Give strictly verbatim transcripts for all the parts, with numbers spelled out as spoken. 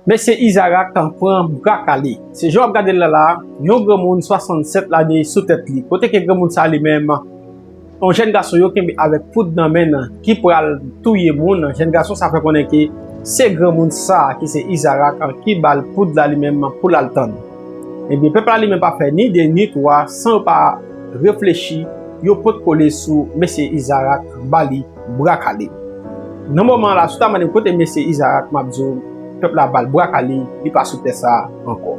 Mesye Izarak pran bra kale. Se jan w ap gade l la la, yon granmoun swasannsèt lane sou tèt li. Kote ke granmoun sa li menm, yon jèn gason yo kenbe avèk poud nan men l ki pral touye moun. Jèn gason sa fè konnen ke se granmoun sa ki se Izarak ki ba l poud la li menm pou l al tann. Ebyen, pèp la li menm pa fè ni de ni twa san yo pa reflechi, yo pot kole sou mesye Izarak ba li bra kale. Nan moman la, sou ta mande m kote mesye Izarak, m ap di w, pèp la ba l bra kale, li pa sou tè sa a ankò.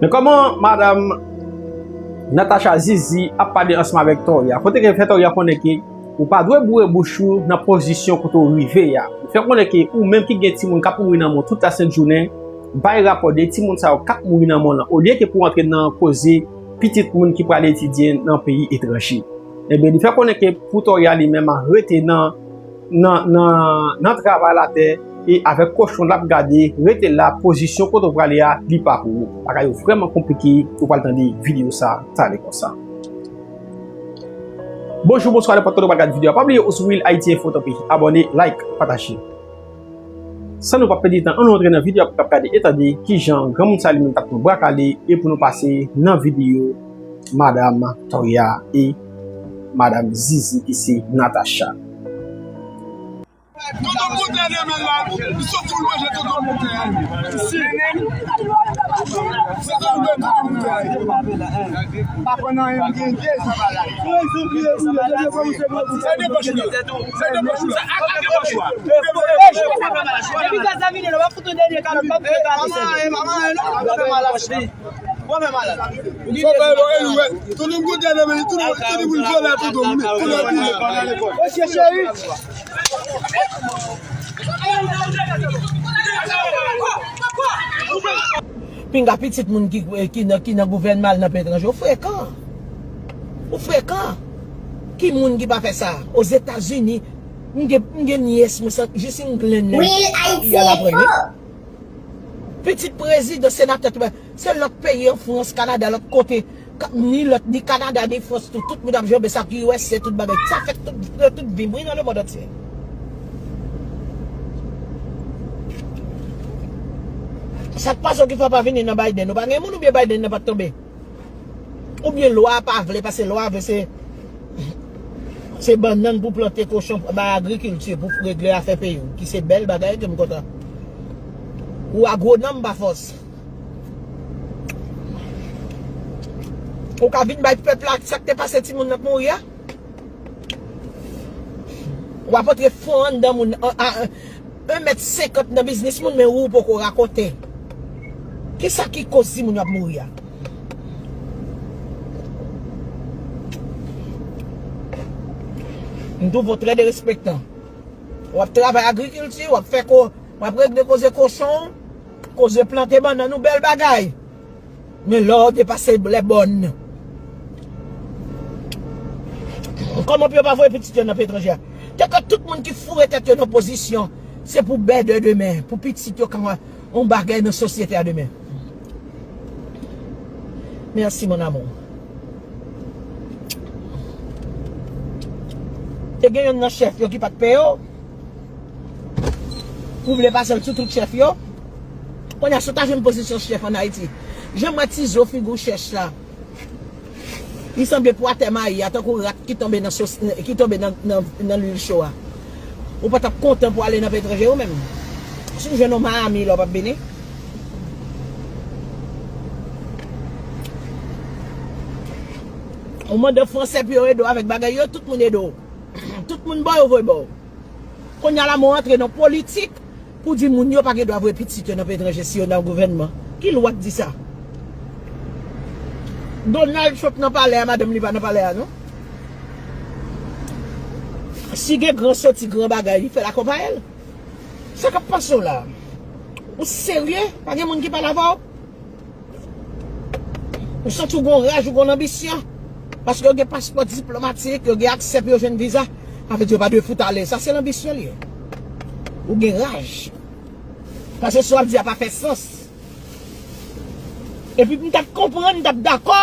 Men kòman madanm Natacha Zizi ap pale ansanm avèk Toria? Kote ke fè Toria konnen ke ou pa dwe boure bouch ou nan pozisyon kote w rive a. Fè konnen ke ou menm ki gen timoun k ap mouri nan men w tout lasent jounen, bay rapò de timoun sa yo k ap mouri nan men w lan, olye ke pou w antre nan koze pitit moun ki pral etidye nan peyi etranje. Ebyen, li fè konnen ke pou Toria li menm rete nan, nan, nan, nan travay latè e avèk kochon l ap gade, rete la, pozisyon kote w prale a, li pa pou ou. Bagay yo vrèman konplike, ou pral tande videyo sa, talè konsa. Bonjou, bonswa, nenpòt kote w pral gade videyo a. Pa bliye ou sou Real Haiti Info, tanpri, abòne, like, pataje. San nou pa pèdi tan, ann nou antre nan videyo a pou n ap gade e tande kijan granmoun sa li menm t ap pran bra kale e pou nou pase nan videyo madanm Toria e madanm Zizi ki se Natacha. Tonton Montè nan men l la, li soti pou l manje tonton Montè. Isi. Se sa nou mete tonton Montè. Pa konn anyen, m gen de san malad. Se de pòch ou la. Se de pòch ou la. Ak de pòch ou a. Depi gaz la vini, nou va fout yon dènye kalòt, pa fout yon kalòt. Mwen fè malad. Mwen fè malad. Fò fè yon elou, wè. Tonton m kote nan men li, tonton, tonton pou l vole a tonton m. Tonton pou l. Mesye cheri. Pinga pitit moun ki, ki nan, ki nan gouvènman al nan peyi etranje. Ou frekan. Ou frekan. Ki moun ki pa fè sa? Ozetazini, m gen, m gen nyès, mwen sa, jis England nan. Real Haiti Info. Pitit prezidan, senatè, tout bagay. Se lòt peyi, an Frans, Kanada, lòt kote, ka-, ni lòt, ni Kanada, ni Frans, tout, tout moun ap janbe sa, ki U S A, tout bagay. Sa fèt tout, tout vim, wi, nan lemonn antye. Sa k pase w ki fè w pa vini nan Biden? Ou pa gen moun oubyen Biden nan pa t tonbe? Oubyen lwa a pa vle, paske lwa a vle se, se bannann pou plante, kochon, bay agrikilti pou regle afè peyi w, ki se bèl bagay ke m kontan. Ou agwonòm pa fòs. Ou ka vin bay pèp la sa k te pase timoun nan k mouri a? W ap antre fon anndan moun, an, a, en mèt senkant nan biznis moun, men ou poko rakonte. Kisa ki koz timoun yo ap mouri a? M twouve w trè derespektan. W ap travay agrikilti, w ap fè ko-, w ap regle koze kochon, koze plante bannann ou, bèl bagay. Men lè w depase lè bòn. Kòman pou yo pa voye pitit yo nan peyi etranje a? Te ke tout moun ki foure tèt yo nan pozisyon, se pou bèdè demen, pou pitit yo ka yon bagay nan sosyete a demen. Mèsi, mon amour. Te gen youn nan chèf yo ki pa t peye w. Ou vle pase l sou tout chèf yo? Kounye a, si w ta jwenn pozisyon chèf ann Ayiti, jan m wè ti zo figi w chèch la, li sanble pou atè mayi a, tankou rat ki tonbe nan sos, ki tonbe nan, nan, nan lwil cho a. Ou pa t ap kontan pou ale nan peyi etranje ou menm? Si w jwenn yon Miami la, w p ap vini? Ou mande franse pou yo ede w avèk bagay yo, tout moun ede w. Tout moun ba w, yo voye ba w. Kounye a la, men w antre nan politik pou di moun yo pa gen dwa voye pitit yo nan peyi etranje si yo nan gouvènman. Ki lwa k di sa? Donald Trump nan palè a, madanm li pa nan palè a, non? Si gen gran soti, gran bagay, li fè l akonpaye l. Sa k ap pase w la? Ou serye? Pa gen moun ki pale avè w? Ou santi w gon raj, ou gon lanbisyon. Paske yo gen paspò diplomatik, yo gen aksè pou yo jwenn viza. Sa vle di yo pa dwe fout ale. Sa se lanbisyon li ye. Ou gen raj. Paske sa w ap di a pa fè sans. Epi m t ap konprann, m t ap dakò.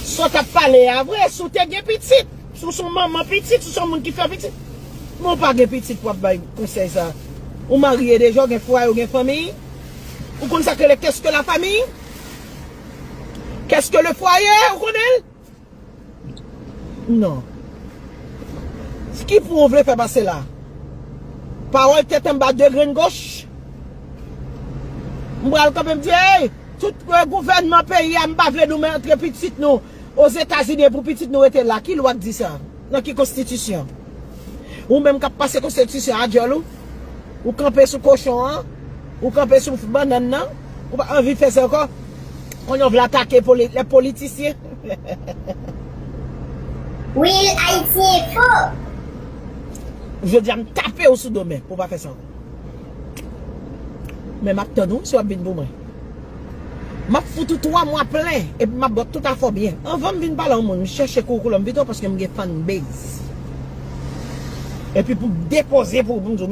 Sa w t ap pale a vre, si w te gen pitit, si w se yon manman pitit, si w se yon moun ki fè pitit. Men w pa gen pitit pou w ap bay konsèy sa. Ou marye deja, w gen fwaye, w gen fanmi. Ou konn sa k rele qu'est-ce que la famille? Qu'est-ce que le foyer? Ou konnen l? Non. Ki pwen w vle fè pase la? Pawòl tèt anba de grenn goch. M pral kanpe m di, hey, tout, eh, gouvènman peyi a, m pa vle nou antre pitit nou Ozetazini pou pitit nou rete la. Ki lwa k di sa? Nan ki konstitisyon? Ou menm k ap pase konstitisyon a djòl ou, ou kanpe sou kochon an, ou kanpe sou bannann nan, ou pa anvi fè sa ankò. Kounye a w vle atake poli-, lè politisyen. Wi, Ayiti Enfo. Jodi a m tape w sou do men pou w pa fè sa ankò. Men m ap tann ou si w ap vin pou mwen. M ap fout ou twa mwa plen epi m ap ba w tout afè w byen. Anvan m vin pale a yon moun, m chèche koukoulan m pito paske m gen fanbase. Epi pou m depoze pou ou, pou m di w,